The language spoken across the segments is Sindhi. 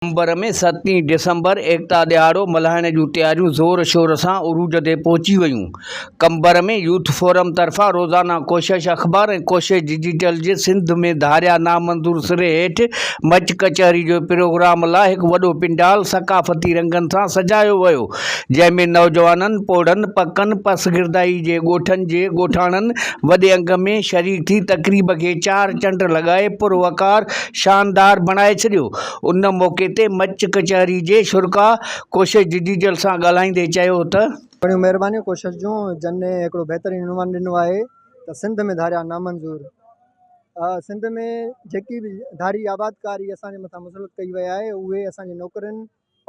قمبر ۾ ستين ڊسمبر ايڪتا ڏهاڙو ملهائڻ جون تياريون زور شور سان عروج تي پهچي ويون. قمبر ۾ يوٿ فورم طرفان روزانه ڪوشش اخبار ۽ ڪوشش ڊجيٽل جي سنڌ ۾ ڌاريا نامنظور سري هيٺ مچ ڪچهري جو پروگرام لاء هڪ وڏو پنڊال ثقافتي رنگن سان سجايو ويو جنهن ۾ نوجوانن، پوڙهن، پڪن، پسگردائي جي ڳوٺن جي ڳوٺاڻن وڏي انگ ۾ شريڪ ٿي تقريب کي چار چنڊ لڳائي پروقار شاندار بڻائي ڇڏيو. ان موقعي تي مچ ڪچهري جي شرڪاء ڪوشش ڊجيٽل سان ڳالهائيندي چيو ته. گهڻيون مهربانيون ڪوشش جون جن هڪڙو بهترين عنوان ڏنو آهي ته سنڌ ۾ ڌاريا نامنظور سنڌ ۾ جيڪي به ڌاري آبادڪاري اسان جي مٿان مسلط ڪئي وئي آهي اهي اسان جي نوڪرين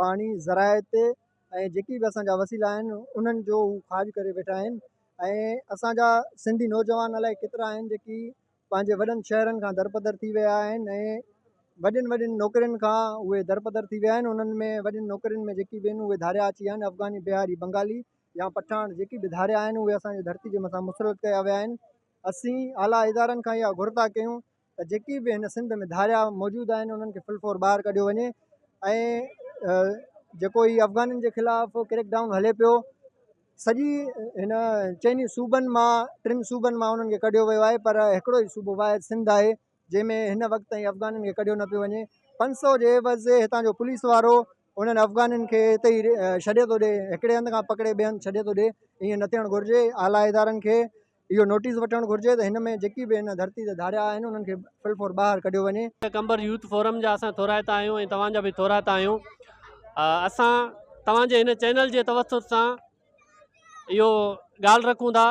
پاڻي زراعت ۽ جيڪي به اسان جا وسيلا آهن انهن جو هو کاڄ ڪري ويٺا آهن ۽ اسان جا سنڌي نوجوان الائي ڪيترا آهن جيڪي پنهنجي وڏن شهرن کان درپدر ٿي ويا آهن ۽ وڏين وڏين نوڪرين کان اهي درپدر ٿي ويا آهن انهن ۾ وڏين نوڪرين ۾ جيڪي به آهن اهي ڌاريا اچي ويا آهن افغاني بهاري بنگالي يا پٺاڻ جيڪي به ڌاريا آهن اهي اسان جي ڌرتي جي مٿان مسلط ڪيا ويا آهن اسين اعليٰ ادارن کان اها گهر ٿا ڪيون ته جيڪي به هن سنڌ ۾ ڌاريا موجود آهن انهن کي فل فور ٻاهر ڪڍيو وڃي ۽ جيڪو هي افغانين جي خلاف ڪريڪ ڊائون هلي پيو سڄي هن چئني صوبن مان ٽن صوبن مان انهن کي ڪڍيو ويو آهي پر هڪڙو ئي صوبو واحد سنڌ آهي جنهن ۾ هن وقت تائين افغانين کي ڪڍيو نه پيو وڃي 500 جي عيوض هتان جو پوليس وارو انهن افغانين کي هتي ئي ڇڏي ٿو ڏي هڪڙي هنڌ کان پڪڙي ٻئي هنڌ ڇڏي ٿو ڏي ائين نه ٿيڻ گهرجي اعليٰ ادارن کي اهو نوٽيس وٺڻ گهرجي ته هن ۾ جيڪي به هن ڌرتي تي ڌاريا آهن انهن کي فل فور ٻاهر ڪڍيو وڃي. قمبر يوٿ فورم جا اسان ٿورائتا آهيون ۽ توهان جا به ٿورائتا آهيون اسان توهان جي هن چينل جي توسط سان اهو ڳالهه رکون ٿا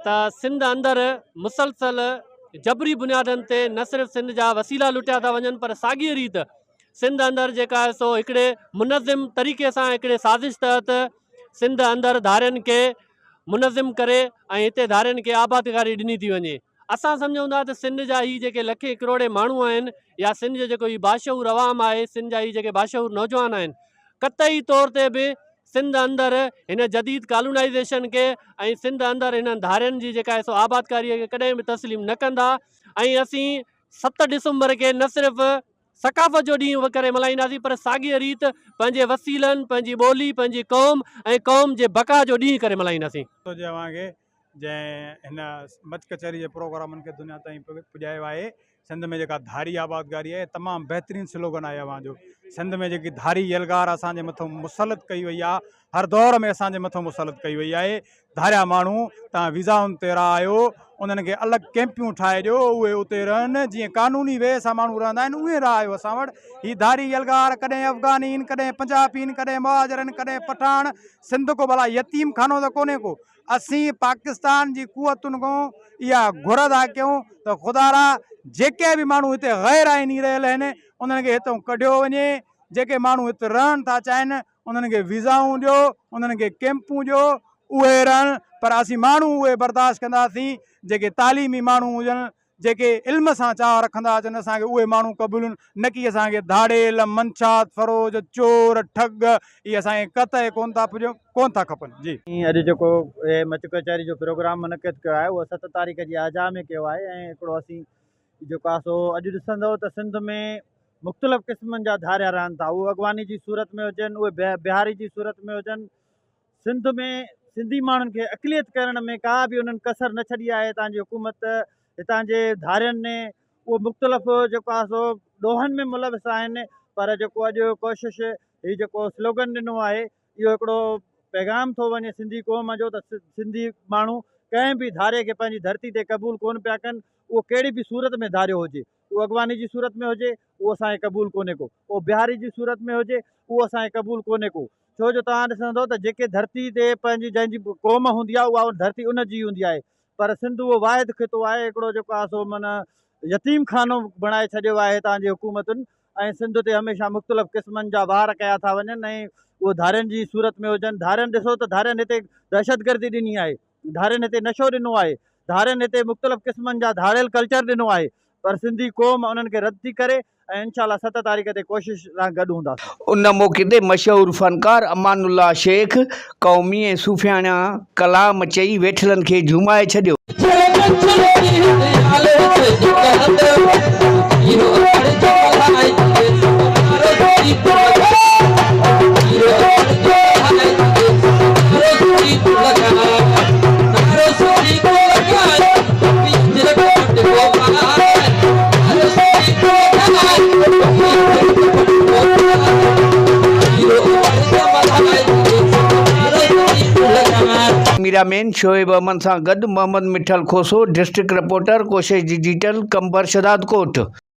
ته سنڌ اندر مسلسل جبري بنيادن تي نه صرف سنڌ جا وسيلا لٽيا ٿا وڃن پر ساڳي ريت سنڌ اندر جيڪا آهي سو هڪڙي منظم طريقي سان هڪڙي سازش تحت سنڌ اندر ڌارين کي منظم ڪري ۽ هتي ڌارين کي آبادڪاري ڏني ٿي وڃي. اسان سمجهون ٿا ته سنڌ جا هي جيڪي لکين ڪروڙين ماڻهو آهن يا سنڌ جو جيڪو هي باشعور عوام آهي، سنڌ جا هي جيڪي باشعور نوجوان آهن قطعي طور تي به سنڌ اندر هن جديد ڪالونائيزيشن کي ۽ سنڌ اندر هنن ڌارين جي جيڪا آهي سو آبادڪاري کي ڪڏهن به تسليم نه ڪندا ۽ اسين 7 ڊسمبر کي نه صرف ثقافت جو ڏينهن به ڪري ملهائينداسين پر ساڳيء ريت پنهنجي وسيلن، پنهنجي ٻولي، پنهنجي قوم ۽ قوم جي بقا جو ڏينهن ڪري ملهائينداسين. جي اوهان کي جنهن هن مچ ڪچهري جي پروگرامن کي دنيا تائين پڄايو آهي. سنڌ ۾ جيڪا ڌاري آبادگاري آهي تمام بهترين سلوگن آهي اوهان جو. سنڌ ۾ جيڪي ڌاري يلغار اسان جي مٿو مسلط ڪئي وئي آهي هر دور ۾ اسان جي مٿو مسلط ڪئي وئي آهي ڌاريا ماڻهو توهان ويزائن تي رهايو انهن کي الڳ ڪيمپيون ٺاهي ڏيو اهي اتي رهن جيئن قانوني وي سان ماڻهو رهندا آهن اهي رهايو اسان وٽ هي ڌاري يلغار ڪڏهن افغاني آهن ڪڏهن پنجابي آهن ڪڏهن مهاجر آهن ڪڏهن پٺاڻ سنڌ ڪو ڀلا يتيم خانو ته ڪونهي ڪو اسين پاڪستان جي قوتن کان اها گهر ٿا ڪيون ته خدارا جيڪي به ماڻهو هتي غير آئيني رهيل آهن انهن کي هتان ڪڍيو وڃي جيڪي ماڻهو هت رهڻ ٿا چاهين انهن کي ويزائون ڏيو، انهن کي ڪيمپون ڏيو، اهي رهن، پر اسين ماڻهو اهي برداشت ڪنداسين، جيڪي تعليمي ماڻهو هجن، جيڪي علم سان چاهه رکندا اچن، اسان کي اهي ماڻهو قبولن، نه ڪي اسان کي ڌاڙيل، منشات فروش، چور، ٺڳ، اهي اسان کي قطعي ڪونه ٿا پڄن، ڪونه ٿا کپن. جي. اڄ جيڪو هي مچ ڪچهري جو پروگرام منعقد ڪيو آهي اهو 7 تاريخ جي آجا ۾ ڪيو آهي ۽ هڪڙو اسين جيڪو آهي سو اڄ ڏسندو ته سنڌ ۾ مختلف قسمن جا ڌاريا رهن ٿا اهي اغواني جي صورت ۾ هجن اهي بهاري جي صورت ۾ هجن سنڌ ۾ سنڌي ماڻهن کي اقليت ڪرڻ ۾ ڪا به انهن ڪسر نه ڇڏي آهي هتان جي حڪومت هتان جي ڌارين ني اهو مختلف جيڪو آهي سو ڏوهن ۾ ملوث آهن پر جيڪو اڄ ڪوشش هي جيڪو سلوگن ڏنو آهي اهو هڪڙو پيغام ٿو وڃي سنڌي قوم جو ته سنڌي ماڻهو ڪنهن به ڌاري کي پنهنجي ڌرتي تي قبول ڪونه پيا ڪن اهو ڪهڙي به صورت ۾ ڌاريو هجي اهو اڳواڻي جي صورت ۾ هجي اهو اسان کي قبول ڪونهي ڪو، اهو بهاري جي صورت ۾ هجي اهو اسان کي قبول ڪونهي ڪو، ڇو جو توهان ڏسندو ته جيڪي ڌرتي تي پنهنجي جنهن جي قوم هوندي آهي اها ڌرتي ان جي هوندي آهي پر سنڌ اهو واحد خطو آهي هڪڙو جيڪو آهي سو معنيٰ يتيم خانو بڻائي ڇڏيو آهي هتان جي حڪومتن ۽ سنڌ تي هميشه مختلف قسمن جا وار ڪيا ٿا وڃن ۽ اهو ڌارين جي صورت ۾ هجن ڌارين ڏسو ته ڌارين هتي دهشتگردي ڏني آهي ڌارين هتي نشو ڏنو آهي، ڌارين هتي مختلف قسمن جا ڌاڙيل ڪلچر ڏنو آهي پر سنڌي قوم انهن کي رد ٿي ڪري ۽ انشاء الله 7 تاريخ تي ڪوشش سان گڏ هونداسين. ان موقعي تي مشهور فنڪار امان الله شيخ قومي ۽ صوفياڻا ڪلام چئي ويٺلن کي جهومائي ڇڏيو. ڪئميرا مين شعيب احمد سان گڏ Muhammad Mithal Khoso, district reporter, Koshish digital, Qambar Shahdadkot.